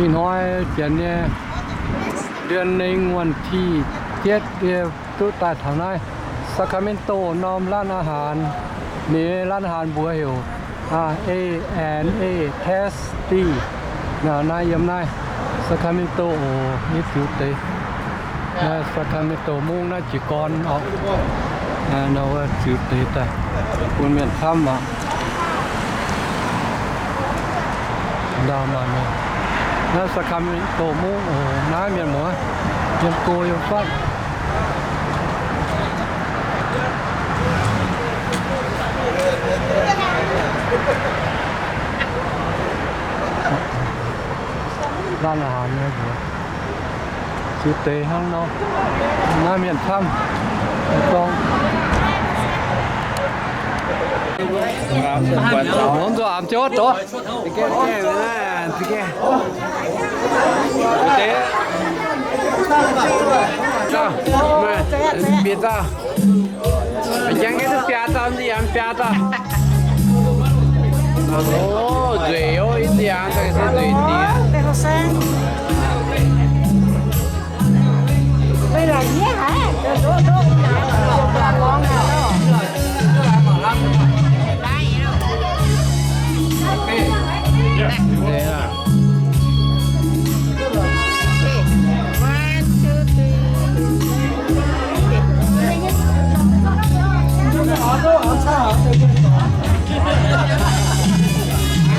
Ih hnoi janx nyei เดือนหนึ่ง วันที่เจ็ด yie duqv daaih taux naaiv Sacramento norm ร้านอาหาร. Ninh ร้านอาหาร mbuox heuc A and A Tasty. Naaiv yiem naaiv Sacramento oc, nyei ziux deix. Naaiv Sacramento mungv naaiv jiez gorn oc. Naaiv wuov ziux deix daaih bun mienh camv aqv. Ndau maaih mienh. Naaiv Sacramento mungv oc, naaiv mienh muoz yiem go yiem fatv. ร้านอาหาร nyei mbuox. Ziux deix hnangv nor. Naaiv mienh camv. Gorngv nzuonx amx jiouv doqc. Mienh dauh. Jangx gengh duqv biaa dauh, nziex yaac biaa dauh. Oc, nzueic oc, ih nziex yaac daaih se nzueic diex.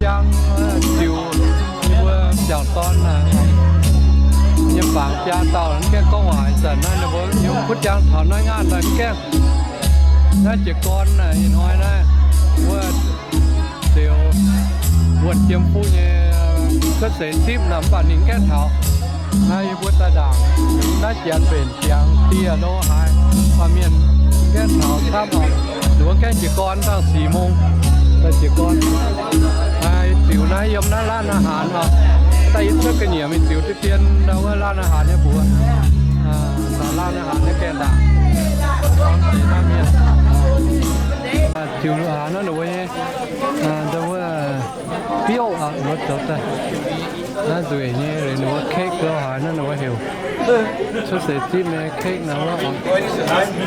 Jangx ziux yie mbuo jangc dorn nyei bangc biaa dauh, mv gaengh gorngv waac. Ih zanc naaiv ninh mbuo yiem kuv jangx taux naaiv ngaanh daaih mv gaengh. Naaiv jiez gorn naaiv, ih hnoi naaiv wuov ziux wuonh jiem fuqv nyei cuotv seix zipv naaic, mv baac ninh mv gaengh taux. Naaiv yie mbuo daaih ndaangc naaiv janx mbenc ziangx dieh lo haaix, baamh mienh mv gaengh taux camv oc. Ninh mbuo gaengh jiez gorn dangh สี่ mong daaih jiez gorn. Ziux naaiv yiem naaiv ร้านอาหาร oc. Daaih yie cuotv ga'nyiec mingh ziux deix dien ndau wuov ร้านอาหาร nyei mbuox. Taux ร้านอาหาร nyei gaengh ndaangc. Ziux haaix naaiv ninh mbuo nyei ndau wuov biouv oc, ninh mbuo zoux daaih. Naaiv nzueic nyei, ninh mbuo cake lo haaix naaiv ninh mbuo heuc cuotv seix zipv nyei cake naaiv wuov.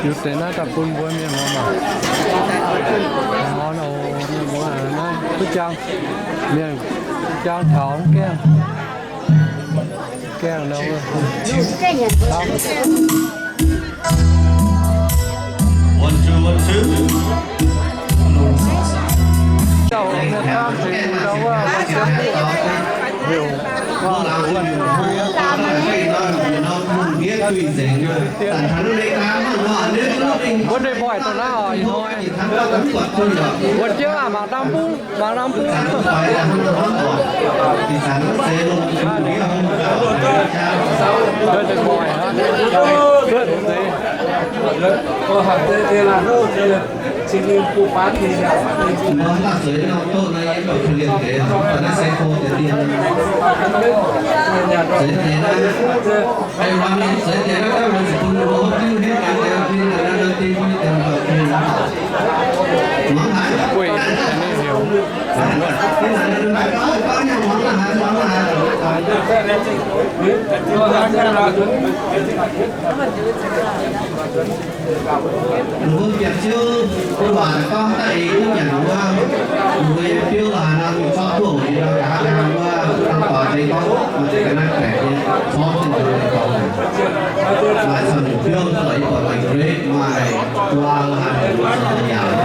Ziux deix naaiv daaih bun mbuo mienh muoz mangc. Mienh muoz naaiv kuv jangx, mienh jangx taux mv gaengh, gaengh nor wuov. Mbuo ndeic-mboih dongh naaiv oc, ih hnoi. Wuov jiex aac, mangc dam bung, mangc dam bung. Ninh mbuo biauv-ziouv mbuo waac daaih gorngv daaih eix duqv nyanc wuov, ninh mbuo nyei biouv la'haaix nor mingh zorqv duqv oc. Ih hnoi nqa'haav nqa'haav wuov, dangh doix deix gorngv maaih ziex ga'naaiv baeqc nyei, zorqv jienv nduov deix gorngv, maaih camv nyungc biouv doic yie buatc maaih grape, maaih guaa la'haaix nyungc zoux daaih yaac.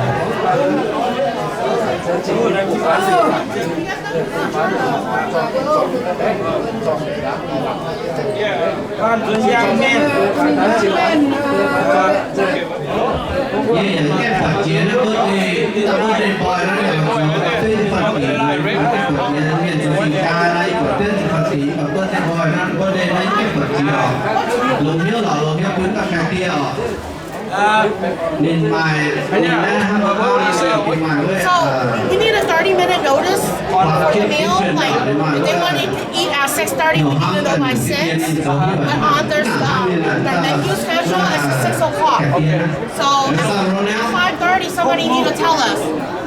Yie yaac gaengh buatc jiex naaiv birthday, da'birthday boy naaiv yaac zoux da'feix fanh dingc, mienh zoux zingh jaa naaiv yie buatc da'feix fanh dingc, yie buatc birthday boy naaiv birthday naaiv yie gaengh buatc jiex oc. Longx hnyouv lorqc, longx hnyouv bun da'faeng die oc. Ninh maaih, ninh naaiv hnangv nor gorngv ninh maaih wuov, So, uh, we need a thirty minute notice for the meal. Like, if they wanted to eat at six thirty, we need to know by six. But on Thursday, um, the menu schedule is six o'clock. So, if it's five thirty, somebody need to tell us.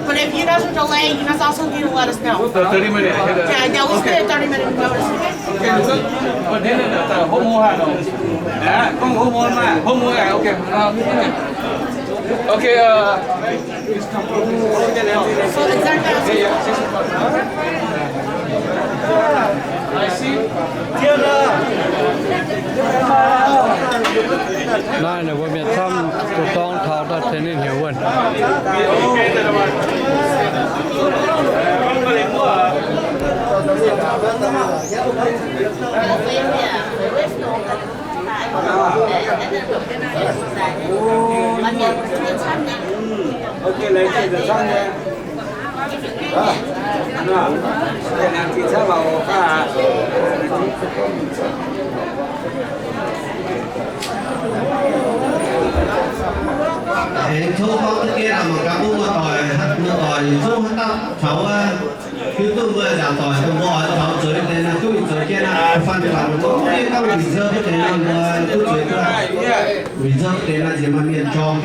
But if you guys are delayed, you guys also need to let us know. So thirty minutes. Yeah, yeah, we should get a thirty minute notice, okay? Hov hov haaix nor? Hov hov, ok. Ok, naaiv ninh mbuo mienh camv duqv dorng taux daaih tengx ninh heuc wuonh. Aengx tov gorngv duqv jienv mangc gaax mbuo muoz-doic, muoz-doic yietc zungv haaix dauh taux wuov, hiuv duqv mbuo nzaangc doic dongh mbuo oix taux zueiz deix naaiv, duqv mingh zueiz jienv naaiv, fanh fanh mbuo gorngv mbuo mv gaengh mingh nzou duqv deix naaiv, mbuo duqv zueiz duqv. Mingh nzou duqv deix naaiv nziex maaih mienh jorng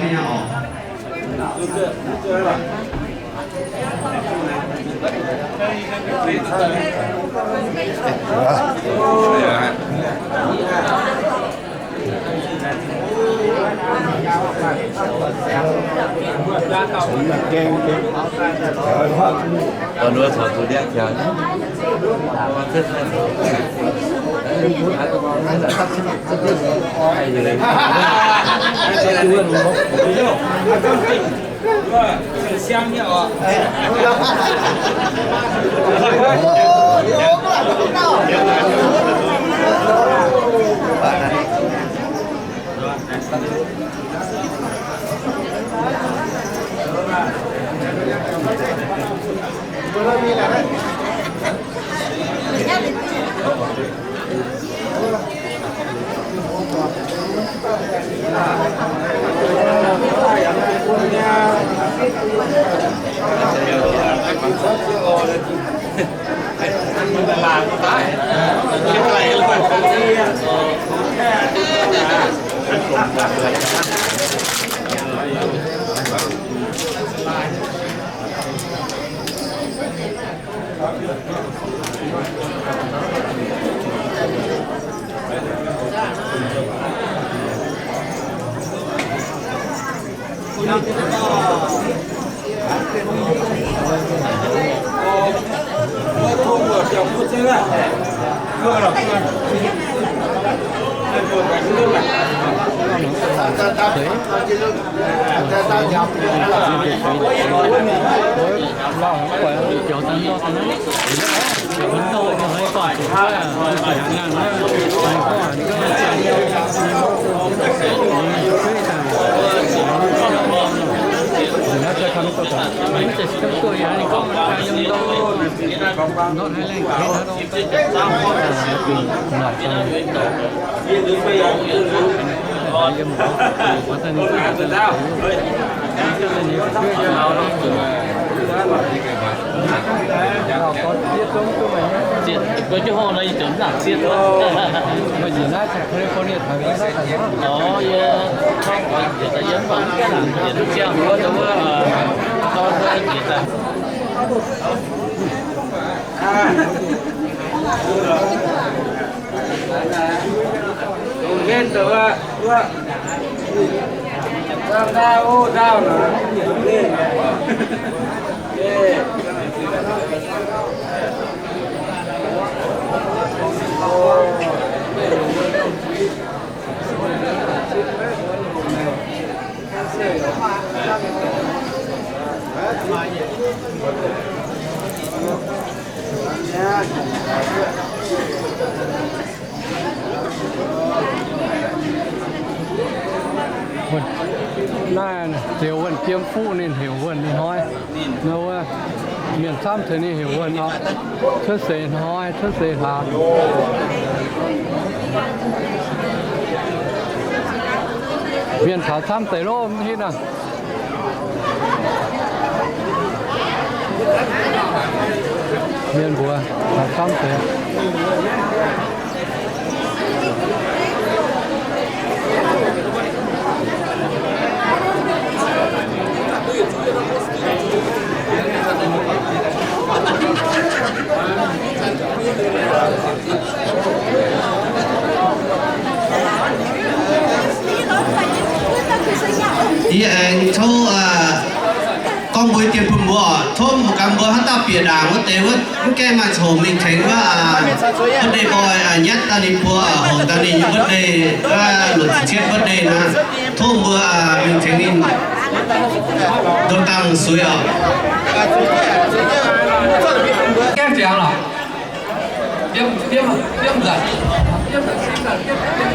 jienv nyei oc. Naaiv ziouc wuonh jiem fuqv ninh heuc wuonh hnoi. Nor wuov, mienh camv tengx ninh heuc wuonh oc. Cuotv seix hnoi, cuotv seix hlaax. Mienh taux camv deix lov mv hitv aqv. Mienh mbuox taux camv deix. Mbuo haaix dauh bieqc ndaangc wuov deix wuov, mv gaengh maaih coc mingh tengx wuov, birthday boy nyatv daaih ninh mbuo, hongx daaih ninh nyei birthday, luoqc ziepc cietv birthday naaic, tov mbuo mingh tengx ninh ndoh dangh suix oc. Gaengh ziangx lorqc. Yiem, yiem, yiem nzanc, yiem nzanc, yiem nzanc, yiem, yiem.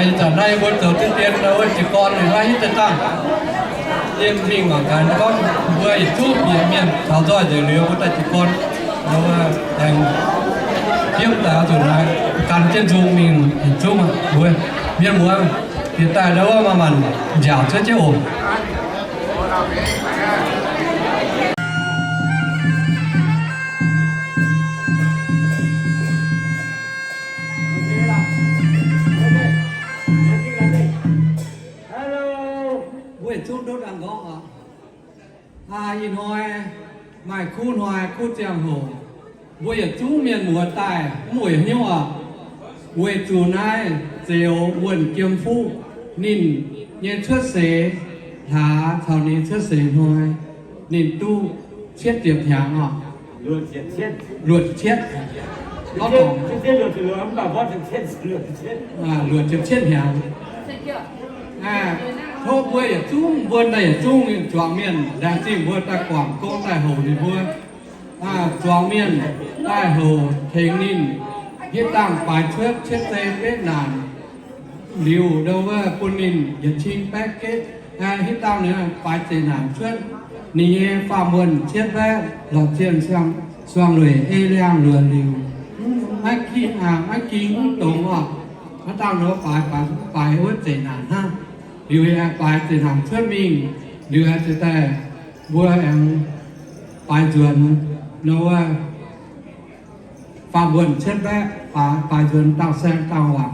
Ih zanc naaiv mbuo zoux diqv dien wuov jiez gorn naaiv hitv daaih dangh. Yiem mingh mangc gaax gorngv mbuo yietc zungv bieqc mienh taux nzoih nzengc liuz mbuo daaih jiez gorn, aengx Yiem daaih zuqc naaiv gan jienv nzung mingh yietc zungv aqv. Mbuo mienh muoz yietc daaih ndau wuov manc-manc nziaauc cuotv jienv oc. Mbuo yietc zungv ndutv a'nqorngv oc. Ih hnoi maaih kuv hnoi kuv ziangh hoc, mbuo yietc zungv mienh muoz daaih mv weic hnyouv oc. Weic zuqc naaiv Zeuz Wuonh Jiem Fuqv ninh nyei cuotv seix hlaax caux ninh cuotv seix hnoi, ninh duqv cietv ziepc hnyangx oc. Luoqc cietv, luoqc ziepc cietv hnyangx. Tov mbuo yietc zungv, mbuo daaih yietc zungv zuangx mienh laengz zingh mbuo daaih guangc gong daaih houc ninh mbuo. Zuangx mienh daaih houc tengx ninh hitv dangh baaix cuotv cietv zei betv naanc liuz, ndau wuov bun ninh yietc cin baeqv getv, hitv dangh ninh baaix zeqc naanc cuotv. Ninh nyei faam-wuonh cietv baeqv lorz zienh suang lueic ei liangh luonc liuz, maiv ging, maiv ging mv dongz oc. Hnangv dangh nor baaix, baaix wuov zeqc naanc hnangv. Liuz aengx baaix zeqc naanc cuotv mingh, liuz aengx ziouc daaih mbuo aengx baaix nzuonx nor wuov faam-wuonh cietv baeqv, baaix nzuonx dangh saeng dangh waac.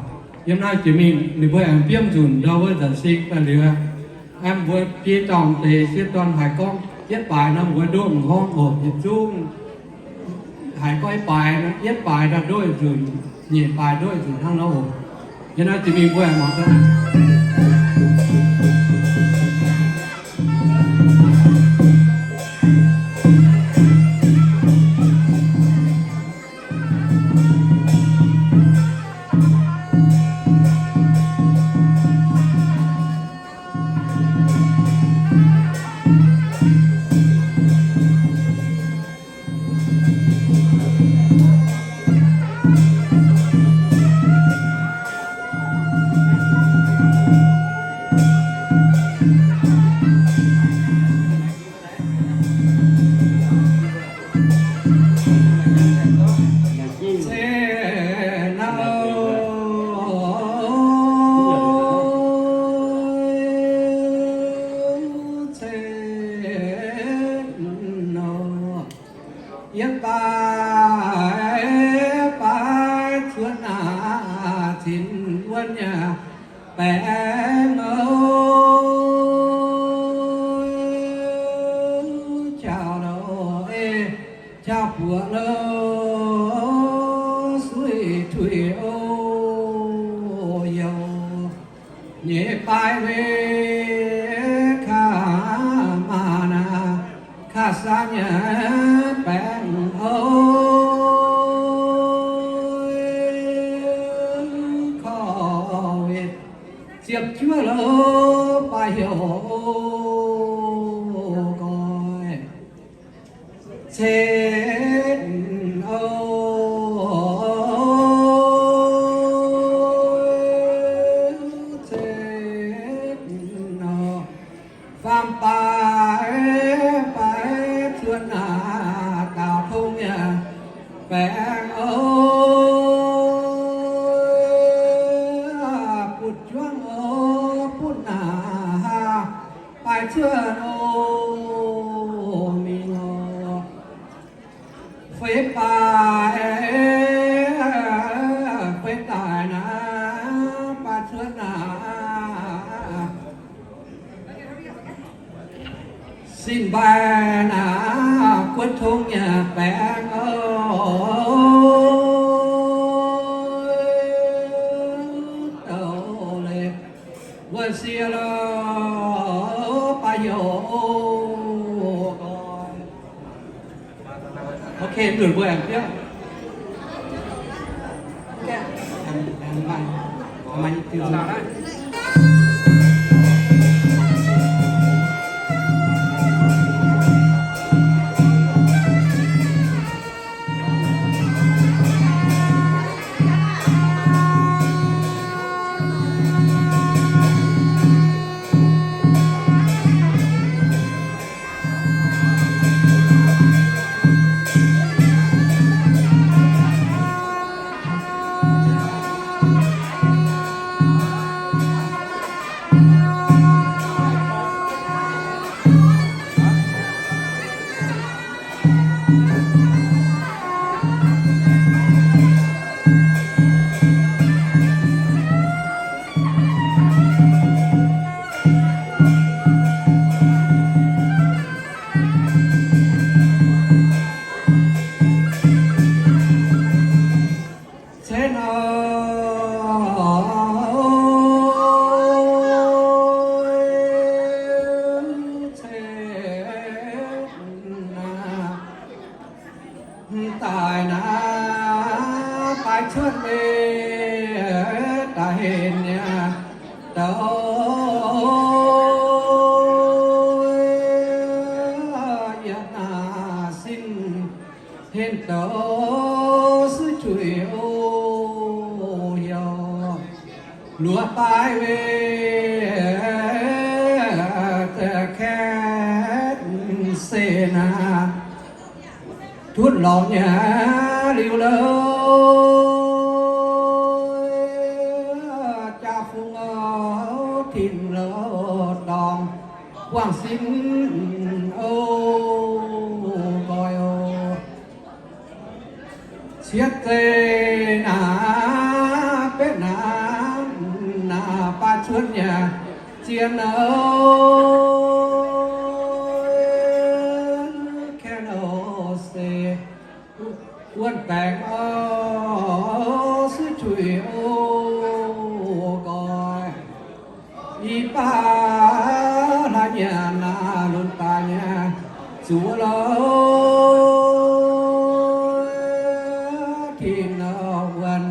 Yiem naaiv jiex mingh ninh mbuo aengx biomv nzunc ndau wuov nzanc sing daaih liuz, aengx mbuo biei dorngh deix sieqv dorn haiz gorngv yietv baaix nor mbuo ndoqv m'nqorngv oc. Yietc zungv haiz gorngv yietv baaix, yietv baaix daaih ndoqv nzunc, nyeic baaix ndoqv nzunc hnangv nor oc. Yiem naaiv jiex mingh mbuo aengx mangc gaax. Yietv baaix, baaix cuotv naaic cin wuonv nyei baengc oc. Qaqv loh, qaqv buoqc loh, suiv tuix oc. Youh nyei baaix weic kaav maah naaic, kaav saah nyei baengc oc. Korv-wetv ziepc juov loh baaix heuc oc. Nqoi cetv oc, cetv oc. Faam baaix, baaix cuotv naaic daaux tong nyei baengc oc. Butv juangv oc, butv naaic baaix cuotv oc, mingh oc. Feix baaix, feix daaih naaic baaix cuotv naaic. Sin baaix naaic guotv tong nyei baengc oc. Douc leiz wuov sieqv loh baaix heuc oc. Ok, mv nzunc mbuo aengx biauv. Duqv lorz nyei liuz lorqc, jaa-fungx oc, tin-loz dorngx buangh sin oc, nqoi oc. Cietv zeiz naaic betv naaic, naaic baav cuotv nyei zien oc, kaeqv oc se wuonh baengc oc, suiv tuix oc nqoi. Ih baav hlaax nyanc naaic lunx daaih nyei zuqc lorqc, tin wuonh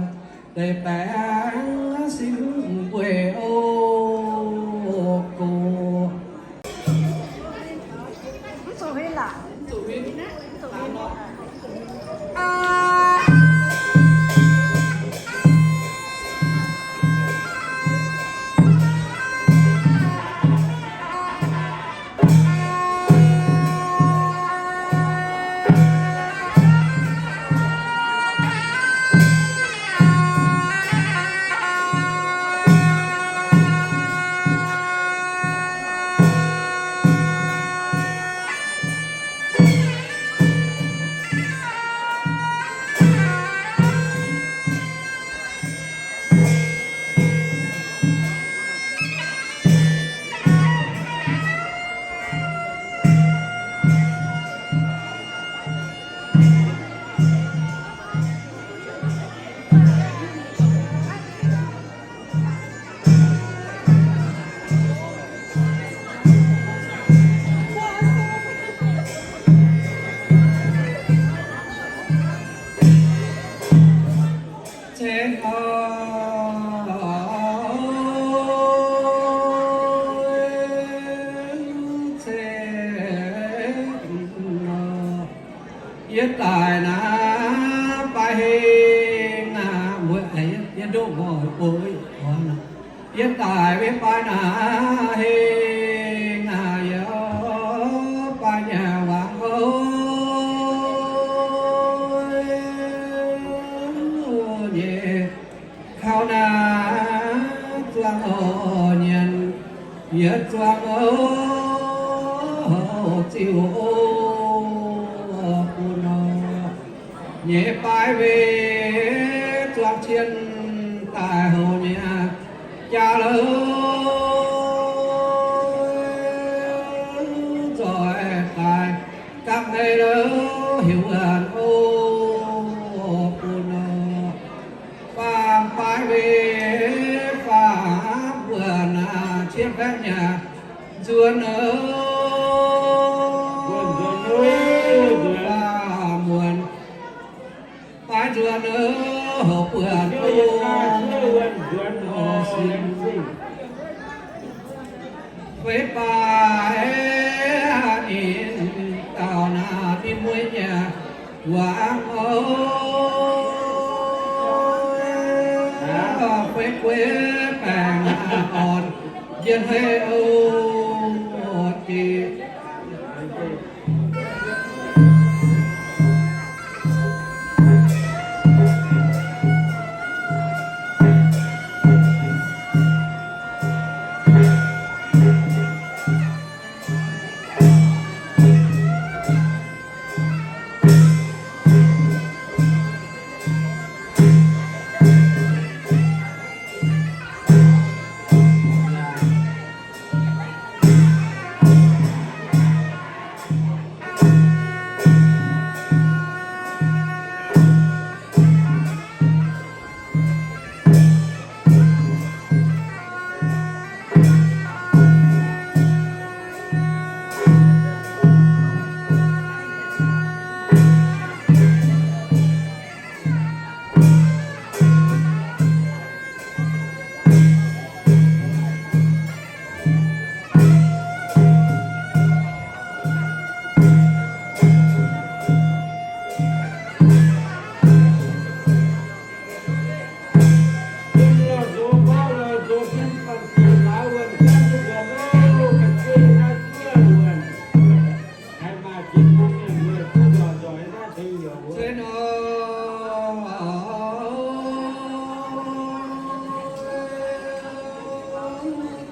deix baengc sin mbueiz oc gox. Yie daic naaiv baav heng naaiv, mbuo yie ndoqv mbuo oix, yie daic win baav naaiv heng naaiv, yie baav nyanc wangc oc nyei. Kaux naaiv zuangx oc nyanc, yie zuangx oc ziux oc bun oc nyei. Baaix weic zuangx cien daaih hoc nyei jaa lorqc, nzoih daaih gapv hei lorqc, heuc wuonh oc bun oc. Faam baaix weic faam wuonh naaiv cien baeqv nyanc nzuonx oc, faam wuonh baaix nzuonx oc, hoc buonc oc, sin feix baaix ninh dauh naaiv ninh mueiz nyanc wangc oc, feix gueix baengc naaiv orn njien hei oc diex.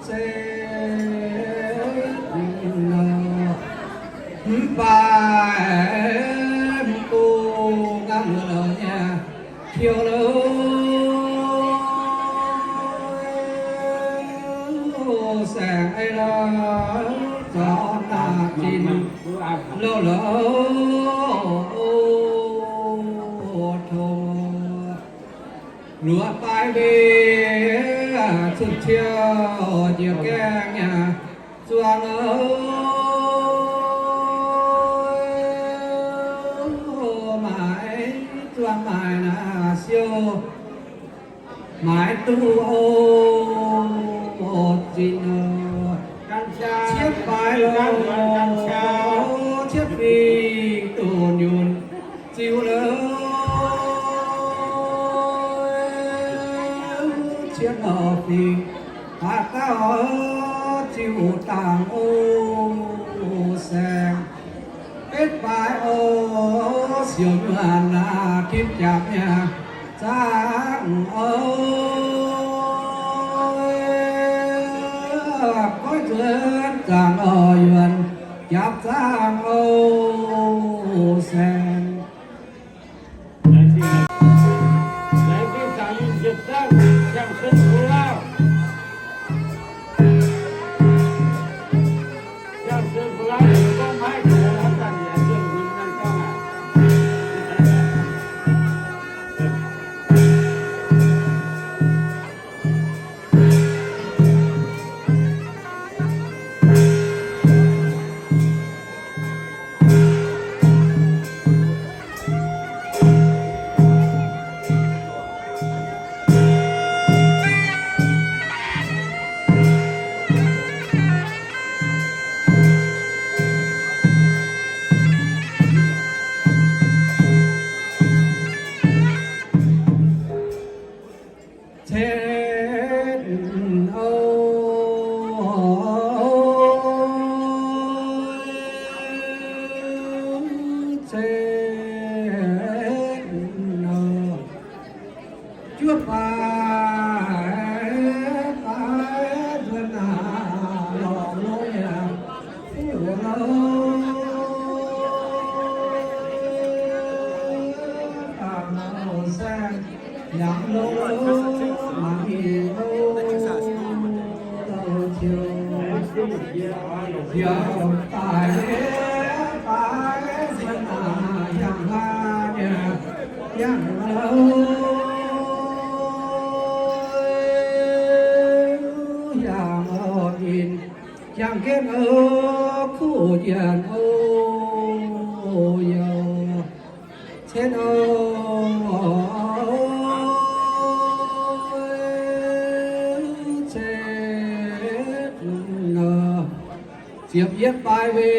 se mv baac mv bung ngamv muonz nyei qiu lo saeng ei lo zorqv naaic zinh lo lo tong luoqc baaix mbe cuotv ciou njiec gaengh nyei zuangx o, maaiz zuangx maaiz naaic siou maaiz duqv o zinh o, cietv baaix lo cietv fingx duqv nyunc ziux lo cietv o fingx baac gauh ziux dangh o saeng betv baaix o siouc nyuonh aac, timv jaax nyei zaangv o, goiv nzuonx zaangv o yuonh jaax zaangv o saeng. Cen o, cen o, juov baaix baaix nzuonx naaic lorz longx yaac fuqv lo, dangh lo saeng. Yangh lo, mangc mingh lo, lo ziouc, ziouc daaih baaix nzuonx naaic yangh hlaax nyei, yangh lo, yangh lo ninh, yangh jienv o, kuv jienv o, youz. Cen o, cen o, ziepc yietv baaix mbe,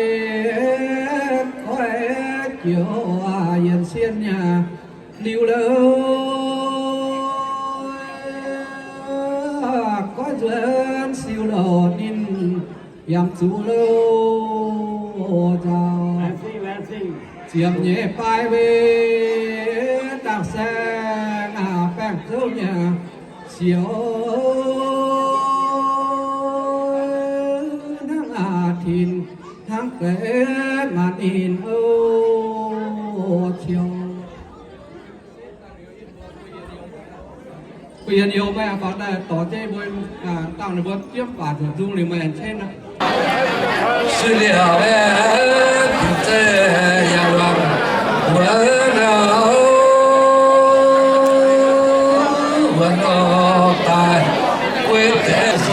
goiv joux yienc sienh nyei liuz lo, goiv nzuonx siou lo ninh yaac zuqc lo nzauh. Ziepc nyeic baaix mbe, dangh saeng aac, baengh zouv nyei siouc, hnangv aac, tin hnangv deix maanc ninh o, ciouv. Mbuo yietc youz meih aqv, faaux daaih dorh jienv mbuo dangh ninh mbuo jiemv baac zuqc nzung liuz meih aengx cenv aqv. Sueih liuz aeqv, zeiz yaac wangc wuonx aqv, wuonx oc daaih guei deix.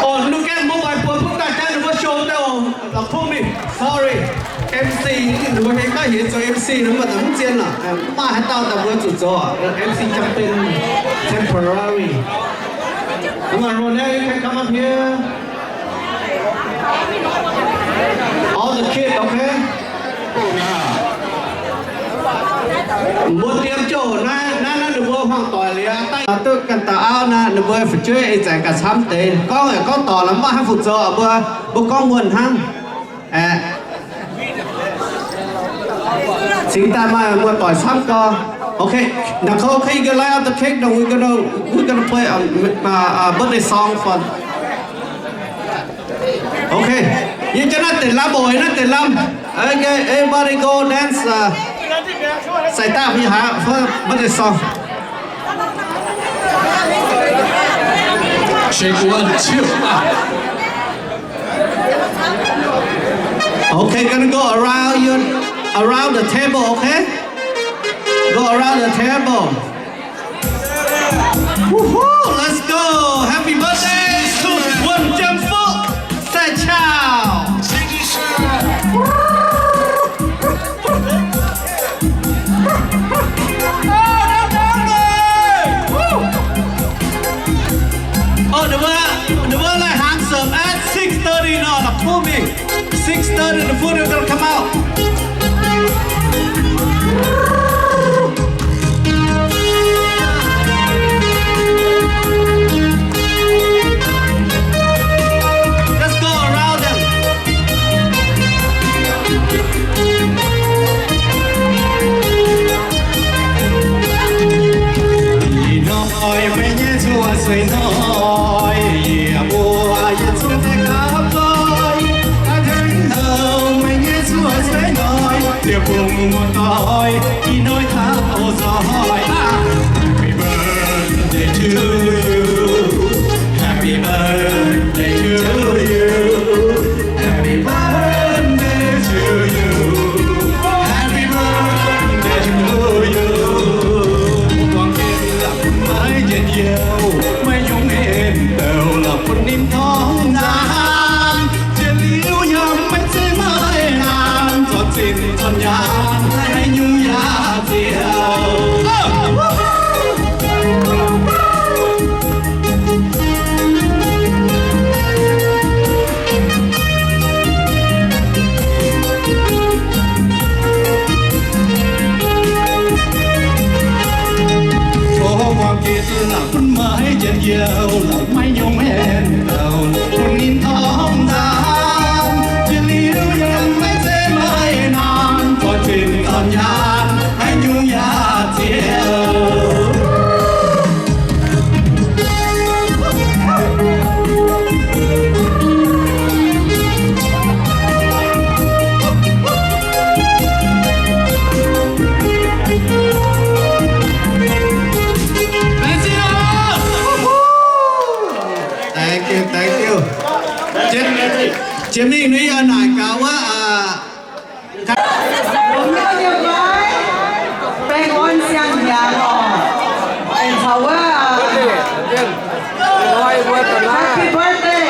Orh, ninh gaengh mbuo maaih buonc butv daaih jangx ninh mbuo show daaih oc. La'kuqv mingh, sorry. M C, ninh mbuo hei gauh heuc zoux M C nor, mv baac mv zien lorqc. Mv maaih haaix dauh daaih mbuo zuqc zoux aqv. M C jangx benx temporary. Come on, Ronald, you can come up here. All the kid, okay? Mbuo diem jouh naaiv, naaiv, naaiv ninh mbuo hmuangx doic liuz, daaih duqv ganh dauh auv naaiv, ninh mbuo fu'jueiv ih zanc ganh camv deix. Gorngv yaac gorngv dorngc lorqc, mv maaih haaix fu'zoux, mbuo, mbuo gorngv muonh hnangv. Aeqv, cingx daaih maaih muoz-doic camv gorx. Okay, Nicole, can you go lay out the cake? No, we're gonna, we're gonna play a, uh, uh, birthday song for. Okay, yie jangx naaiv deix lamh oc, naaiv deix lamh. Okay, everybody go dance. Uh, sai daaih fih haaix for birthday song. Shake one, two, ah. Okay, gonna go around your, around the table, okay? Go around the table. Woohoo! Let's go! Happy birthday to Wuonh Jiem Fuqv Sai Cau. Oh, the one, the one like handsome at six thirty, no, the food me. Six thirty, the food is gonna come out. Let's go around them. Ih hnoi meih nyei zuov sueih hnoi, yie mbuo yietc zungv daaih gapv nzoih. Aa, tengx meih nyei zuov sueih hnoi, ziouc bungx muoz-doic ih hnoi taux nzoih. Happy birthday to you. Happy birthday to you. Happy birthday to you. Happy birthday to you. Buangh gitv la'buonv maiv njien-youh, maiv nyungc en douh la'buonv ninh torngv nzaanx. Jiex liuz yaac maiv zeiz maiv naan, zornc zinh zornc nyaanh haaix nyungc yaac ziouc. Tov buangh gitv la'buonv maiv njien-youh, la'maiv nyungc en douh bun ninh torngv nzaanx. Jiex liuz yaac maiv zeiz maiv naan, zornc zinh zornc nyaanh haaix nyungc yaac ziouc. Thank you, thank you. Jiex mingh nor yie naaic gaax wuov, aa, Baengh orn siang-hnyangx oc. Aengx caux wuov, happy birthday.